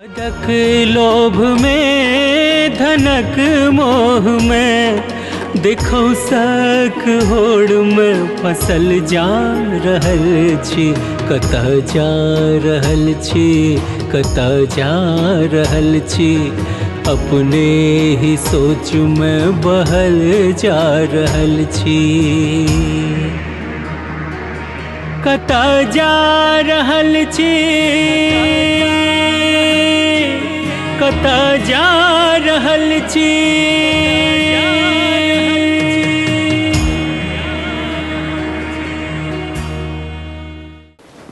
पदक लोभ में धनक मोह में देखौ सक होड़ में फसल जा रहल छी, कतऽ जा रहल छी, कतऽ जा रहल छी, अपने ही सोच में बहल जा रहल छी, कतऽ जा रहल छी, कतऽ जा रहल छी।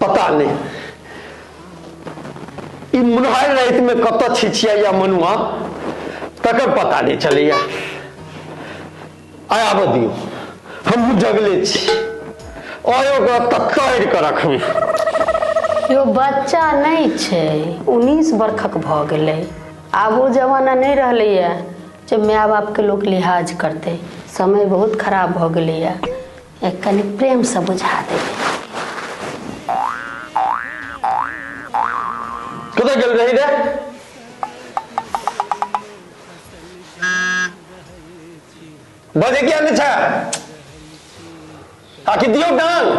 पता नहीं ई मुनहारि राति में कतऽ छिछिया मनुआ तकर पता नहीं चलैया। आइ आबऽ दियौ, हमहूँ जगले छी, आइ ओकरा तत्तारि कऽ रखबै। यो बच्चा नहि छै, 19 बरखक भऽ गेलै। आब ओ जमाना नहि रहलैए जे माय बापके लोक लिहाज करतै। समय बहुत खराब भऽ गेलैए। एक कनि प्रेमसँ बुझा देबै। कतऽ गेल रही रे? बजे किया नहि छै? आखिर दियौ डांग।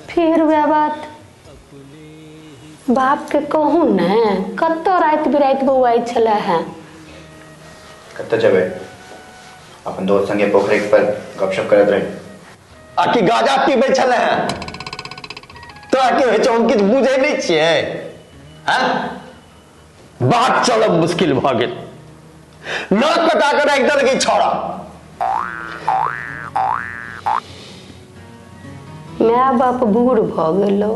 फिर वएह बात, बाप के कहू ने कतऽ राति बिराति बौआइ छलै है। कतऽ जेबै? अपन दोस्त संगे पोखरि पर गपशप करैत रही। आकि गाजा पीबै छलै है? तोरा की होइ छौ, हम किछु बुझै नहि छियै? हैं? बात चलब मुश्किल भऽ गेल। नाक कटा कऽ राखि देलकै छौड़ा। माय बाप बूढ़ भऽ गेलौ,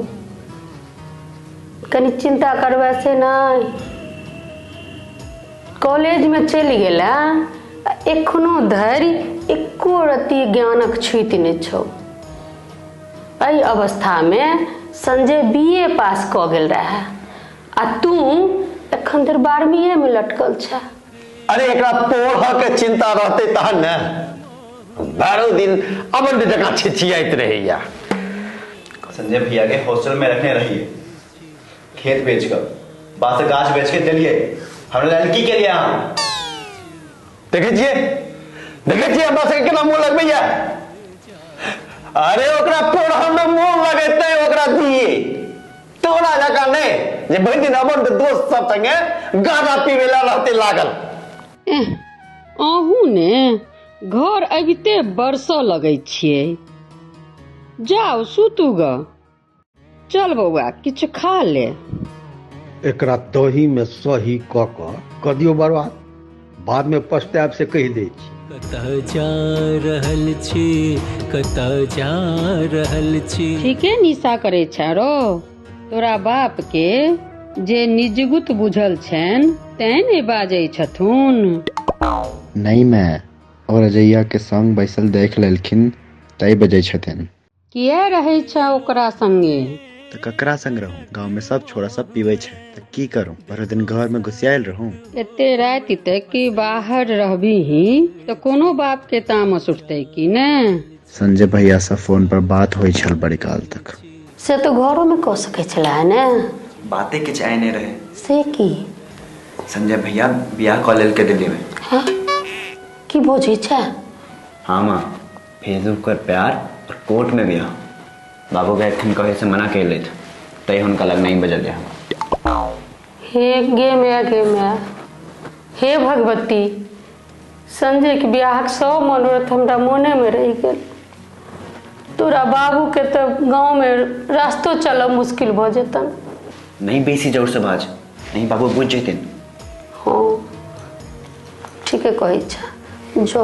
कनि चिन्ता करबै से नहि। कॉलेजमे चलि गेला, एखनो धरि एको रत्ती ज्ञानक छुति नहि छौ। एहि अवस्थामे संजय बी ए पास कऽ गेल रहए आ तू एखन धरि 12वींएमे लटकल छह। अरे एकरा पढ़ऽ के चिंता रहतै तहन ने, 12 दिन अबंड जकाँ छिछियाइत रहैया। संजय भैया के हॉस्टल में रखने रहिए, खेत बेच कर बात से गाछ बेच के दिलिए, हमरा लड़की के लिए अहाँ। देखै छियै, देखै छियै हमरा सबके केना मोन लगबैया। अरे ओकरा पढ़ऽ में मोन लगेतै ओकरा दिए, तोरा जकाँ नहि जे भरि दिन अबंड दोस्त सब संगे गाजा पीबै लए रहतै लागल। एह, अहूँ ने घर अबिते बरसऽ लगै छियै। जाउ सुतू ग। चल बौआ किछु खा ले। एकरा दही में सही कऽ कऽ कऽ दियौ बर्बाद, बाद में पछतायब से कहि दै छी। कतऽ जा रहल छी, कतऽ जा रहल छी। ठीके निशा करै छें रौ, तोरा बाप के जे निजगुत बुझल छनि तैं ने बाजै छथुन। नहि माय, ओ रजैया के संग बैसल देख लेलखिन तैं बजै छथिन। किए रहै छें ओकरा संगे? तऽ ककरा संग रहू? गाँव में सब छोरा सब पीबै छै तऽ की करू? भरि दिन घर में घुसियायल रहू? एते राति तक कि बाहर रहबीही तऽ कोनो बाप के तामस उठतै कि ने? संजय भैया सँ फोन पर बात होइ छल बड़ी काल तक। से तऽ घरो में कऽ सकै छलाह ने? बाते किछु एहने रहै। से की? संजय भैया बियाह कऽ लेलकै दिल्ली में। हँ? की बजै छें? हाँ माँ, फेसबुक पर प्यार और कोर्ट में बियाह। बाबू के एखन कहै से मना केलथि तै हुनका लग नहि बजलियै हम। हे गे माय, गे माय, हे भगवती, संजय के बियाहक सब मनोरथ हमरा मोने में रहि गेल। तोरा बाबू के तऽ गाँव में रास्तो चलब मुश्किल भऽ जेतन। नहीं बेसी जोर से बाज, नहीं बाबू बुझ जेतिन। हाँ ठीके कहै छह, जो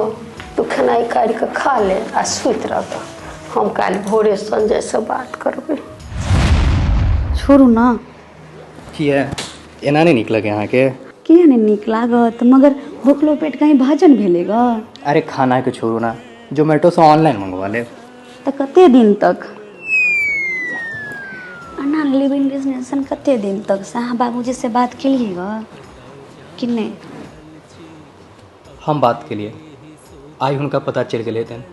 तू खेनाइ काटि कऽ खा ले आ सुति रह, हम काल्हि भोरे संजय से बात करबै। छोड़ू ना। किया एना नहि नीक लगै अहाँके? किया नहि नीक लागत, मगर भुखलो पेट कहीं भजन भेलै ग। अरे खाना के छोड़ू ना, जोमेटो से ऑनलाइन मंगवा लेब। तऽ कते दिन तक एना लिव इन रिलेशन कते दिन तक? से अहाँ बाबूजी से बात केलियै ग कि नहि? हम बात केलियै, आइ हुनका पता चलि गेल हेतनि।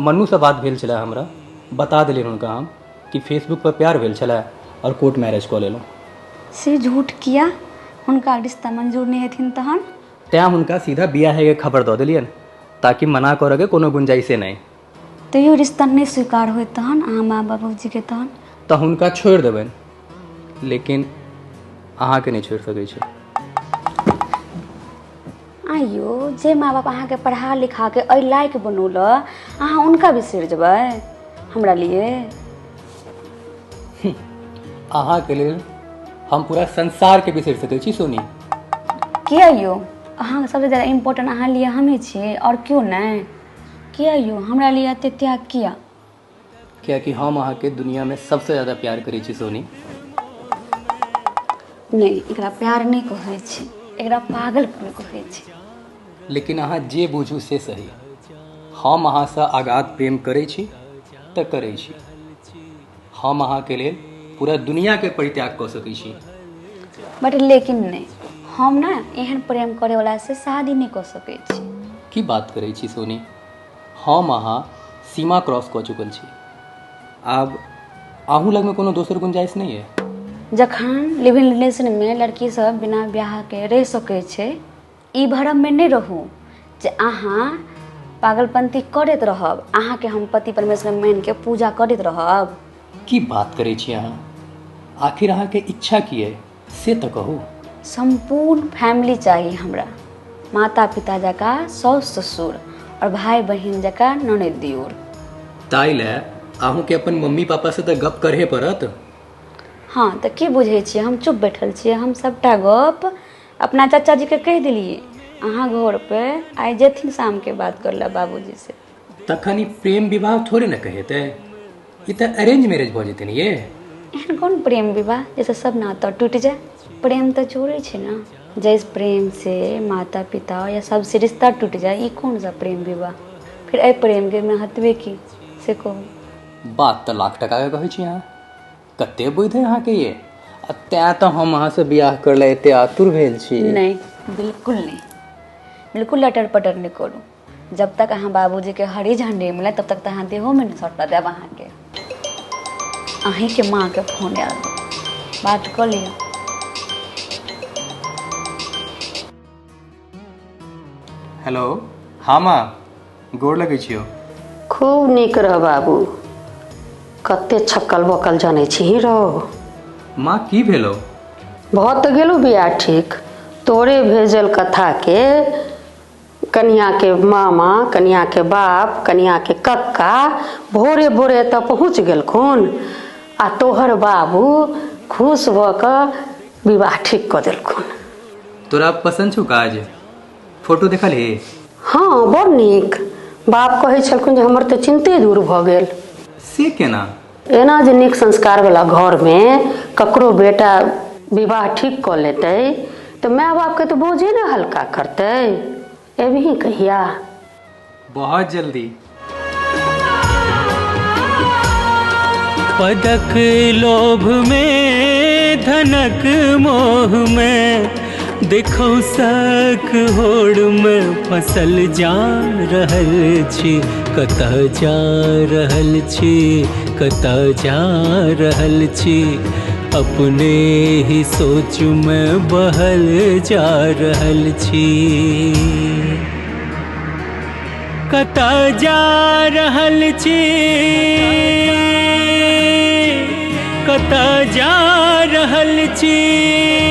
मन्नूसँ बात भेल छलै हमरा, बता देलियनि हुनका हम कि फेसबुक पर प्यार भेल छलै और कोर्ट मैरिज कऽ लेलहुँ। से झूठ किया? हुनका रिश्ता मंजूर नहि हेथिन तहन? तैं हुनका सीधा बियाहके खबर दऽ देलियनि ताकि मना करऽके कोनो गुंजाइशे नहि। तैयो रिश्ता नहि स्वीकार होय तहन अहाँ माँ बाबूजीके तहन? तऽ हुनका छोड़ि देबनि, लेकिन अहाँके नहि छोड़ि सकै छी। आइयो जे माँ बाप अहाँके पढ़ा लिखाके एहि लायक बनौलक, अहाँ हुनका बिसरि जेबै हमरा लिए? अहाँके लेल हम पूरा संसारके बिसरि सकै छी सोनी। किया यौ? अहाँके सबसँ ज्यादा इम्पोर्टेंट अहाँ लिए हमही छी आओर केओ नहि? किया यौ हमरा लिए एते त्याग किया? कियाकि हम अहाँके दुनियामे सबसँ ज्यादा प्यार करै छी सोनी। नहि, एकरा प्यार नहि कहै छै, एकरा पागलपन कहै छै। लेकिन अहाँ जे बुझू से सही, हम अहाँसँ आगाध प्रेम करै छी तऽ करै छी। हम अहाँके लेल पूरा दुनियाके परित्याग कऽ सकै छी। बट लेकिन नहि, हम ने एहन प्रेम करैवलासँ शादी नहि कऽ सकै छी। की बात करै छी सोनी, हम अहाँ सीमा क्रॉस कऽ चुकल छी, आब अहूँ लगमे कोनो दोसर गुंजाइश नहि अइ। जखन लिव इन रिलेशनमे लड़की सब बिना ब्याहके रहि सकै छै, ई भ्रममे नहि रहू जे अहाँ पागलपंती करैत रहब, अहाँके हम पति परमेश्वर मानिके पूजा करैत रहब। की बात करै छी अहाँ, आखिर अहाँके इच्छा की अइ से तऽ कहू। सम्पूर्ण फैमिली चाही हमरा, माता पिता जकाँ साउस ससुर और भाई बहिन जकाँ ननद दियोर। ताहि लए अहूँके अपन मम्मी पापासँ तऽ गप करहे पड़त। हँ तऽ की बुझै छियै, हम चुप बैठल छियै? हम सभटा गप अपना चाचाजीके कहि देलियै, अहाँ घर पे आइ जेथिन शामके बात कर ले बाबूजी से। तखन ई प्रेम विवाह थोड़े ने कहेतै, ई तऽ अरेंज मैरिज भऽ जेतै ने ये। एहन कोन प्रेम विवाह जैसे सब नाता टूटि जाय? प्रेम तऽ जोड़ै छै ने, जाहि प्रेम से माता पिता या सबसे रिश्ता टूटि जाय, ई कोन सा प्रेम विवाह? फिर एहि प्रेमके महत्वे की से कहू। बात तऽ लाख टकाके कहै छी अहाँ, कते बुद्धि है अहाँके ये, आ तैं तऽ हम अहाँसँ बियाह कर ले एते आतुर भेल छी। नहि, बिल्कुल नहि, बिल्कुल लटर पटर नहि करू। जब तक अहाँ बाबूजीके हरी झंडी मिले तब तक तऽ अहाँ देहोमे नहि सटऽ देब अहाँके। अहीँके माँके फोन आयल, बात कऽ लिअ। हेलो, हाँ माँ, गोर लगै छियौ। खूब नीक रह बाबू, कते छक्कल बकल जनै छी रौ। माँ की भेलो? भऽ तऽ गेलौ बियाह ठीक, तोरे भेजल कथा के कनिया के मामा, कनिया के बाप, कनिया के कक्का भोरे भोरे एतऽ पहुँच गेलखुन आ तोहर बाबू खुश भऽ कऽ विवाह ठीक कऽ देलखुन। तोरा पसन्द छौ काज? फोटो देखलही? हँ, बड़ नीक। बाप कहै छलखुन जे हमर तऽ चिन्ते दूर भऽ गेल। से केना? एना जे नीक संस्कार वाला घरमे ककरो बेटा विवाह ठीक कऽ लेतै तऽ माय बापके तऽ बोझे ने हल्का करतै। एबही कहिया? बहुत जल्दी। पदक लोभ में धनक मोह में देखो सक होड़ में फसल जा रहल छी, कतऽ जा रहल छी, कतऽ जा रहल छी, अपने ही सोच में बहल जा रहल छी, कतऽ जा रहल छी, कतऽ जा रहल छी।